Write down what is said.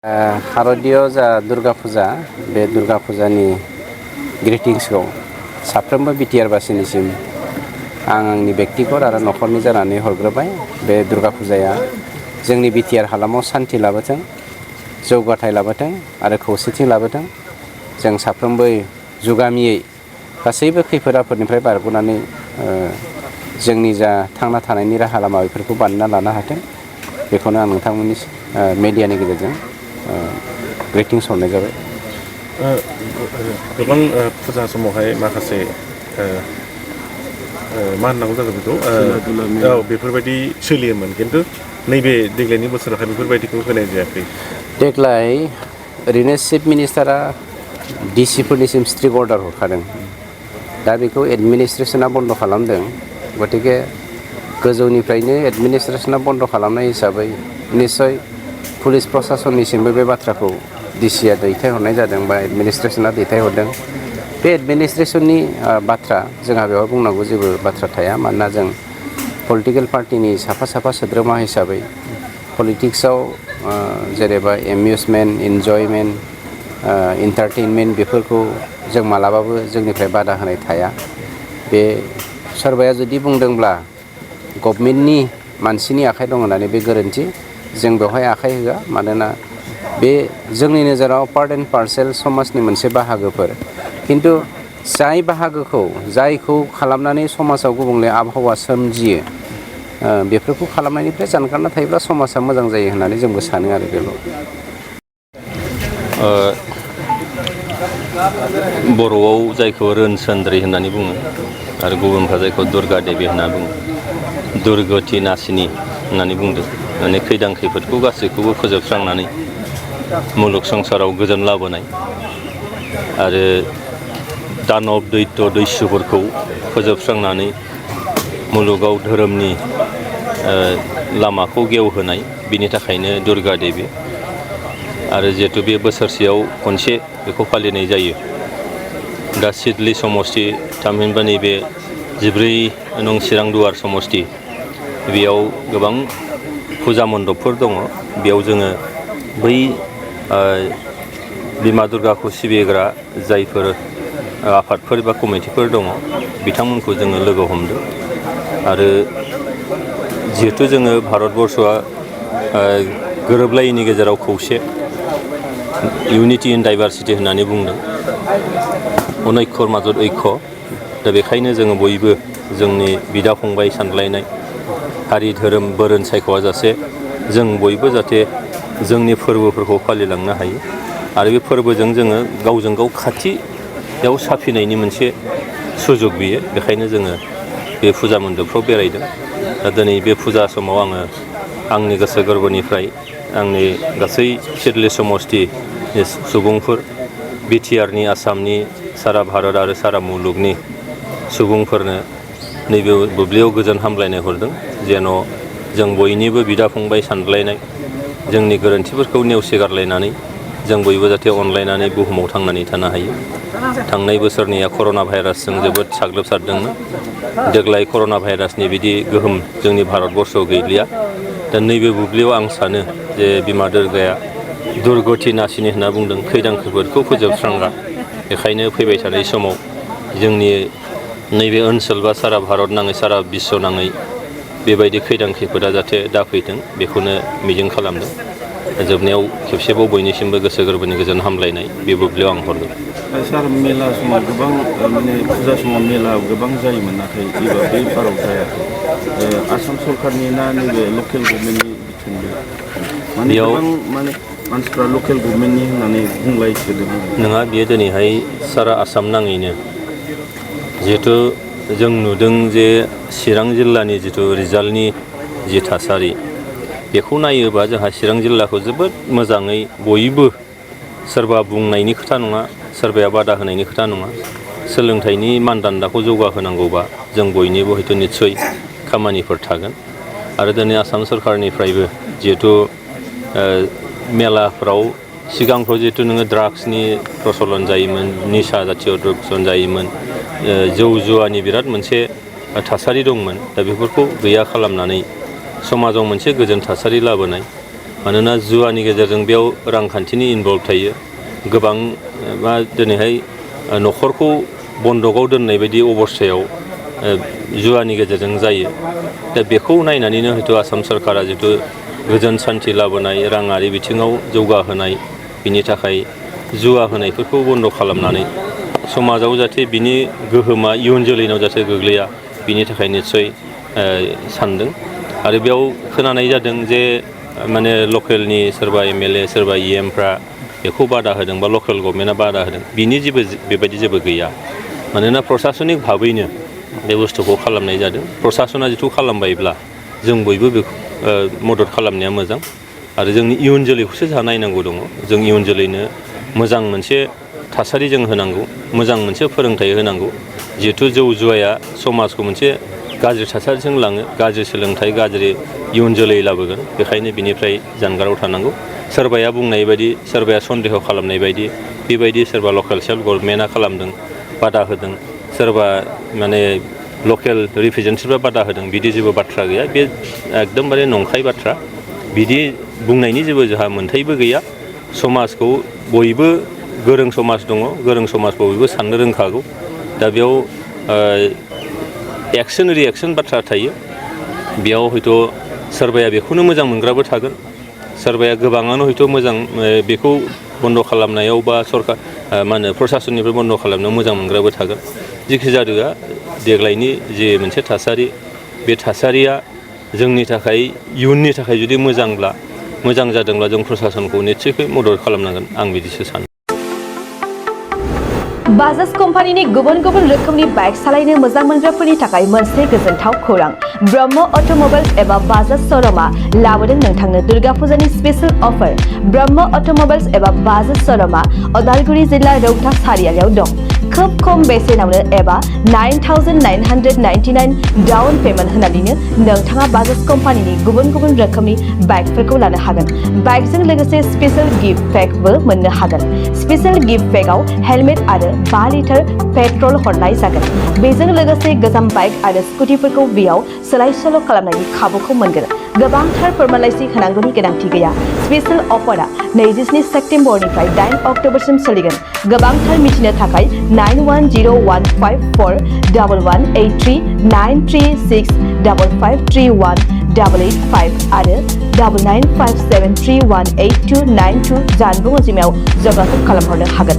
भारतयाव जा दुर्गा फुजा बे दुर्गा फुजानि ग्रिटिंसखौ साफ्रोमबो बिटिआर बासिनिसिम आं आंनि बेक्तिगत आरो न'खरनि जानानै हरग्रोबाय। बे दुर्गा फुजाया जोंनि बिटिआर हालामाव सान्थि लाबोथों, जौगाथाय लाबोथों आरो खौसेथि लाबोथों। जों साफ्रोमबो जुगामियै गासैबो खैफोद आफोदनिफ्राय बारग'नानै जोंनि जा थांना थानायनि राहा लामा बेफोरखौ बानायना लानो हाथों। बेखौनो आं नोंथांमोननि मेडियानि गेजेरजों ग्रिटिंस हरनाय जाबाय। गोबां फुजा समावहाय माखासे मा होननांगौ जागोन बेखौ बेफोरबायदि सोलियोमोन, खिन्थु नैबे देग्लायनि बोसोरावहाय बेफोरबायदिखौ होनाय जायाखै। देग्लाय ओरैनो चिफ मिनिस्टारा डिसिफोरनिसिम स्ट्रिक्ट अर्डार हरखादों। दा बेखौ एडमिनिस्ट्रेसना बन्द' खालामदों। गतिके गोजौनिफ्रायनो एडमिनिस्ट्रेसना बन्द' खालामनाय हिसाबै निस्सय पुलिस प्रसासननिसिमबो बे बाथ्राखौ डिसिआ दैथायहरनाय जादों बा एडमिनिस्ट्रेसना दैथायहरदों। बे एडमिनिस्ट्रेसननि बाथ्रा जोंहा बेवहाय बुंनांगौ जेबो बाथ्रा थाया। मानोना जों पलिटिकेल पार्टिनि साफा सोद्रोमा हिसाबै पलिटिक्सआव जेनेबा एमिउजमेन्ट, इन्जयमेन्ट, इन्टारटेनमेन्ट बेफोरखौ जों मालाबाबो जोंनिफ्राय बादा होनाय थाया। बे सोरबाया जुदि बुंदोंब्ला गभर्नमेन्टनि मानसिनि आखाइ दं होननानै बे गोरोन्थि। जों बेवहाय आखाइ होआ। मानोना बे जोंनि नोजोराव पार्ट एन्ड पार्सेल समाजनि मोनसे बाहागोफोर। खिन्थु जायखौ खालामनानै समाजाव गुबुंले आबहावा सोमजियो, बेफोरखौ खालामनायनिफ्राय जानगारना थायोब्ला समाजा मोजां जायो होननानै जोंबो सानो आरो बेल'। बर'आव जायखौ रोनसोन्द्रि होननानै बुङो आरो गुबुनफ्रा जायखौ दुर्गा देबि होनना बुङो, दुर्गति नासिनि होननानै बुंदों। माने खैदां खैफोदखौ गासैखौबो फोजोबस्रांनानै मुलुग संसाराव गोजोन लाबोनाय आरो दानब दैत्य दैस्युफोरखौ फोजोबस्रांनानै मुलुगाव धोरोमनि लामाखौ गेवहोनाय, बिनि थाखायनो दुर्गा देबि। आरो जिहेतु बे बोसोरसेयाव खनसे बेखौ फालिनाय जायो। दा सिडली समष्टि थामहिनबा नैबे 14 नं चिरां दुवार समष्टि, बेयाव गोबां फुजा मन्दपफोर दङ। बेयाव जोङो बै बिमा दुर्गाखौ सिबिग्रा जायफोर आफादफोर बा कमिटिफोर दङ, बिथांमोनखौ जोङो लोगो हमदों। आरो जिहेथु जोङो भारतबर्षआ गोरोबलायैनि गेजेराव खौसे, इउनिटि इन डाइभारसिटि होननानै बुंदों, अनैक्यर माजत ऐक्य। दा बेखायनो जोङो बयबो जोंनि बिदा फंबाय सानलायनाय, हारि धोरोम बोरोन सायख'आ जासे जों बयबो जाहाथे जोंनि फोरबोफोरखौ फालिलांनो हायो। आरो बे फोरबोजों जोङो गावजों गाव खाथियाव साफिनायनि मोनसे सुजुग बियो। बेखायनो जोङो बे फुजा मन्दपफ्राव बेरायदों। दा दिनै बे फुजा समाव आङो आंनि गोसो गोरबोनिफ्राय आंनि गासै सिडली समष्टिनि सुबुंफोर, बिटिआरनि, आसामनि, सारा भारत आरो सारा मुलुगनि सुबुंफोरनो नैबे बुब्लियाव गोजोन हामलायनाय हरदों। जेन' जों बयनिबो बिदा फंबाय सानलायनाय, जोंनि गोरोन्थिफोरखौ नेवसिगारलायनानै जों बयबो जाहाथे अनलायनानै बुहुमाव थांनानै थानो हायो। थांनाय बोसोरनिया कर'ना भाइरासजों जोबोद साग्लोबसारदोंमोन। देग्लाय कर'ना भाइरासनि बिदि गोहोम जोंनि भारतबर्षआव गैलिया। दा नैबे बुब्लियाव आं सानो जे बिमा दुर्गाया दुर्गति नासिनि होनना बुंदों, खैदां खैफोदखौ फोजोबस्रांग्रा। बेखायनो फैबाय थानाय समाव जोंनि नैबे ओनसोल बा सारा भारत नाङै, सारा बिश्व नाङै बेबायदि खैदां खैफोदा जाहाथे दाफैथों, बेखौनो मिजिं खालामदों। जोबनायाव खेबसेबाव बयनिसिमबो गोसो गोरबोनि गोजोन हामलायनाय बे बुब्लियाव आं हरदों। सार, मेला समाव गोबां माने फुजा समाव मेला गोबां जायोमोन, नाथाय एबार बे बाराव जायाखै। आसाम सरकारनि ना नैबे लकेल गभर्नमेन्टनि बिथोनजों? माने गोबां मानसिफ्रा लकेल गभर्नमेन्टनि होननानै बुंलायसोदों। नङा, बियो दिनैहाय सारा आसाम नाङैनो जिहेथु जों नुदों जे चिरां जिल्लानि जिथु रिजाल्टनि जि थासारि, बेखौ नायोबा जोंहा चिरां जिल्लाखौ जोबोद मोजाङै बयबो, सोरबा बुंनायनि खोथा नङा, सोरबाया बादा होनायनि खोथा नङा, सोलोंथाइनि मानदान्दाखौ जौगाहोनांगौबा जों बयनिबो हयथ' निस्सय खामानिफोर थागोन। आरो दिनै आसाम सरकारनिफ्रायबो जिहेथु मेलाफ्राव सिगांफ्राव जिहेतु नोङो ड्राग्सनि प्रचलन जायोमोन, निसा जातीय प्रचलन जायोमोन, जौ जुवानि बिराद मोनसे थासारि दंमोन। दा बेफोरखौ गैया खालामनानै समाजाव मोनसे गोजोन थासारि लाबोनाय मानोना जुवानि गेजेरजों बेयाव रांखान्थिनि इनभल्भ थायो गोबां मा दिनैहाय न'खरखौ बन्दकआव दोननाय बायदि अबस्थायाव जुवानि गेजेरजों जायो दा बेखौ नायनानैनो हयथ' आसाम सरकारा जिथु गोजोन सान्थि लाबोनाय राङारि बिथिङाव जौगाहोनाय बिनि थाखाय जुवा होनायफोरखौ बन्द' खालामनानै समाजाव जाहाथे बिनि गोहोमा इयुन जोलैनाव जाहाथे गोग्लैया बिनि थाखाय निस्सय सानदों आरो बेयाव खोनानाय जादों जे माने लकेलनि सोरबा MLA सोरबा EMफ्रा बेखौ बादा होदों बा लकेल गभर्नमेन्टआ बादा होदों बिनि बेबायदि जेबो गैया मानोना प्रसासनिक भाबैनो बे बुस्थुखौ खालामनाय जादों प्रसासना जिथु खालामबायब्ला जों बयबो बेखौ मदद खालामनाया मोजां आरो जोंनि इयुन जोलैखौसो जोंहा नायनांगौ दङ जों इयुन जोलैनो मोजां मोनसे थासारि जों होनांगौ मोजां मोनसे फोरोंथाइ होनांगौ जिहेथु जौ जुवाया समाजखौ मोनसे गाज्रि थासारिजों लाङो गाज्रि सोलोंथाइ गाज्रि इयुन जोलै लाबोगोन बेखायनो बिनिफ्राय जानगाराव थानांगौ सोरबाया बुंनाय बायदि सोरबाया सन्देह खालामनाय बायदि बेबायदि सोरबा लकेल सेल्फ गभर्नमेन्टआ खालामदों बादा होदों सोरबा माने लकेल रिप्रेजेन्टेटिभआ बादा होदों बिदि जेबो बाथ्रा गैया बे एकदमबारे नंखाय बाथ्रा बिदि बुंनायनि जेबो जोंहा मोन्थायबो गैया समाजखौ बयबो गोरों समाज दङ गोरों समाजखौ बयबो साननो रोंखागौ दा बेयाव एक्सन रिएक्सन बाथ्रा थायो बेयाव हयथ' सोरबाया बेखौनो मोजां मोनग्राबो थागोन सोरबाया गोबाङानो हयथ' मोजां बेखौ बन्द' खालामनायाव बा सरकार मा होनो प्रसासननिफ्राय बन्द' खालामनायाव मोजां मोनग्राबो थागोन जिखि जादोआ देग्लायनि जे मोनसे थासारि बे थासारिया जोंनि थाखाय इयुननि थाखाय जुदि मोजां जादोंब्ला जों प्रसासनखौ निस्सय मदद खालामनांगोन आं बिदिसो सानो बाजाज कम्पानिनि गुबुन गुबुन रोखोमनि बाइक सालायनो मोजां मोनग्राफोरनि थाखाय मोनसे गोजोनथाव खौरां ब्रह्म अट'मबाइल्स एबा बाजाज श'रुमआ लाबोदों नोंथांनो दुर्गा फुजानि स्पेशल अफार ब्रह्म अट'मबाइल्स एबा बाजाज श'रुमआ उदालगुरि जिल्ला रौता सारियालियाव दं खोब खम बेसेनावनो एबा 9,999 डाउन पेमेन्ट होनानैनो नोंथाङा बाजाज कम्पानिनि गुबुन गुबुन रोखोमनि बाइकफोरखौ लानो हागोन बाइकजों लोगोसे स्पेशल गिफ्ट पेकबो मोननो हागोन स्पेशल गिफ्ट पेकआव हेलमेट आरो 5 लिटार पेट्रल हरनाय जागोन बेजों लोगोसे गोजाम बाइक आरो स्कुटिफोरखौ बेयाव सोलाय सोल' खालामनायनि खाबुखौ मोनगोन गोबांथार फोरमानलाइसि होनांगौनि गोनांथि गैया स्पेशल अफारा 27 सेप्तेम्बरनिफ्राय 8 अक्ट'बरसिम सोलिगोन गोबांथार मिथिनो थाखाय 91015411839365531885 आरो 9957318292 जानबुं अनजिमायाव जगाजग खालामहरनो हागोन